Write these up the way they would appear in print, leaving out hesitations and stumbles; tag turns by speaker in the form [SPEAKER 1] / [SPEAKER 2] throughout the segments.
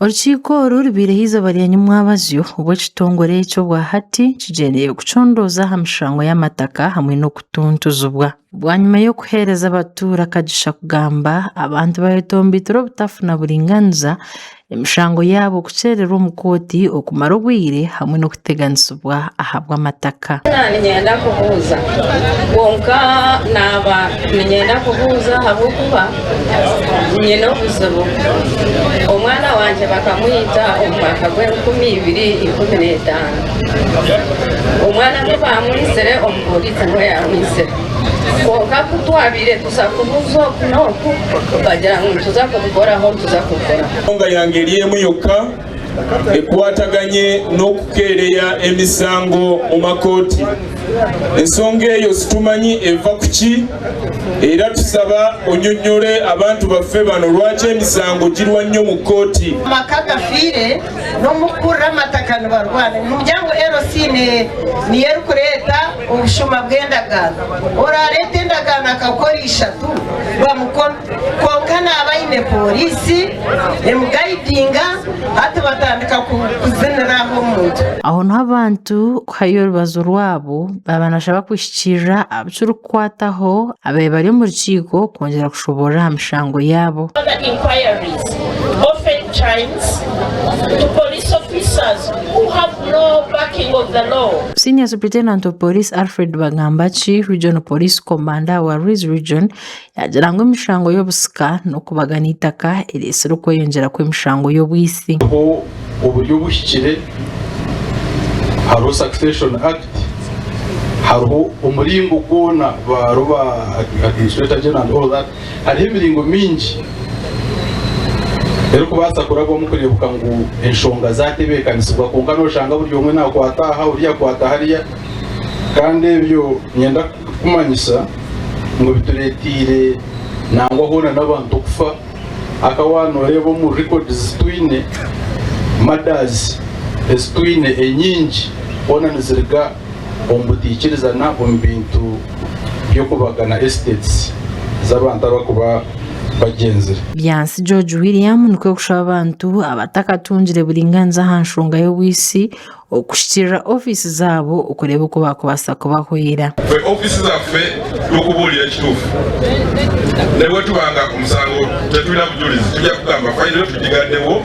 [SPEAKER 1] Orukiiko oru rubaireho eizooba rya nyimwabazyo obu ekitongore eki obwahati kigyendereire kucondooza aha mishango y'amataka hamwe n'okutuntuzibwa. Bwanyima y'okuheereza abatuura akagisha kugamba, abantu bayetomboitire obutafuna buringaniza, emishango yaabo kukyererwa omu kooti okumara obwire hamwe n'okuteganisibwa ahabw'amataka.
[SPEAKER 2] Niinyenda kubuuza kwonka naaba niinyenda kubuuza ahabw'okuba nyine obuzibu. Omwana wangye bakamwita omu mwaka gw'enkumi ibiri ikumi n'etaano. Omwana ku baamwitsire omupooriisi niwe yaamwitsire. Kwonka ku twabaire tuza kubuuza oku n'oku bagira ngu nituza kubikoraho nituza kubikoraho.
[SPEAKER 3] Ensonga yange eri emu yokka ekwataganye n'okukeereya emisango mu makooti. Ensonga eyo situmanyi eva kuki era tusaba onyonyore abantu baffe bano lwaki emisango girwa nnyo mu kooti.
[SPEAKER 4] Amaka gafiire n'omukukurira amataka nibarwana. Nimugira ngu LC niyo erikureeta obushuma bw'endagaano. Orareeta endagaano akakora ishatu bamukome. Kwonka naaba aine pooriisi emugayidinga hati batandika kuzinira aho omuntu.
[SPEAKER 1] Aho niho abantu kuhayo orubazo rwabo baaba nibashaba kuhikiirira abu kirikukwataho ababaire bari omu rukiiko kwongyera kushoboorora aha mishango yaabo. Senior Superintendent of Police Alfred Bagambaki, Regional Police Commander wa Rwizi Region Yaagira ngu emishango y'obusika n'okubagana eitaka ereetsire okweyongyera kw'emishango y'obwitsi.
[SPEAKER 5] Hariho oburyo obuhikire, hariho Succession Act, hariho omuringo gwona hariho ba Administrator General and all that, hariho emiringo mingi erikubaasa kurabwamu kureebeka ngu enshonga zaatebeekanisibwa kwonka nooshanga buri omwe naakwata aha oriya akwata hariya kandi ebyo niinyenda Kukumanyisa ngu bitureteire nangwa hoona n'abantu okufa. Aka waaba nooreeba omu records ezi twine, murders ezi twine enyingi hoona niziruga omu butaikirizana omu bintu by'okubagana estates z'abantu abarikuba bagyenzire.
[SPEAKER 1] Byansi George William nikwo kushaba abantu abatakatungire buringaaniza aha nshonga y'obwitsi Okuhikiirira ofiisi zaabo okureeba oku baakubaasa kubahwera.
[SPEAKER 6] Ffe ofiisi zaffe tukubuulira ekituufu ne bwetuba nga omusango tetulina bujulizi tujja kugamba fayiro yo tugigaddewo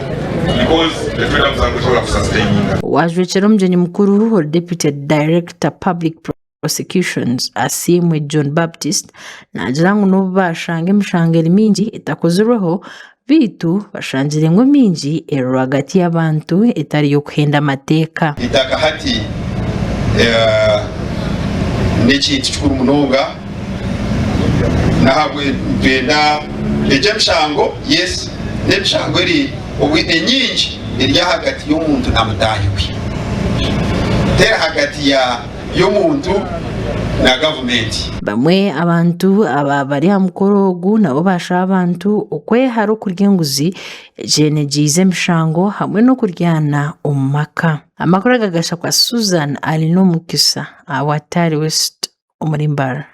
[SPEAKER 6] because tetulina musango gusobola ku sustaininga.
[SPEAKER 1] Owajwekyera omugyenyi mukuru ori Deputy Director Public Prosecutions, Asiimwe John Baptist naagira ngu n'obu baashanga emishango eri mingi etakozirweho, beitu bashangire ngu emingi eri rwagati y'abantu etari y'okuhenda amateeka.
[SPEAKER 7] Eitaka hati n'ekintu kikuru munonga nahabwe nitwenda egyo emishango yes n'emishango eri enyingi eri ahagati y'omuntu na mutaahi we teri ahagati ya y'omuntu na gavumenti.
[SPEAKER 1] Bamwe abantu aba bari aha mukoro ogu nabo bashaba abantu okwehara okurya enguzi ekyenegyeize emishango hamwe n'okuryana omu maka. Amakuru aga gashakwa Susan Alinomukisa ahabwa Tari West omuri Mbarara.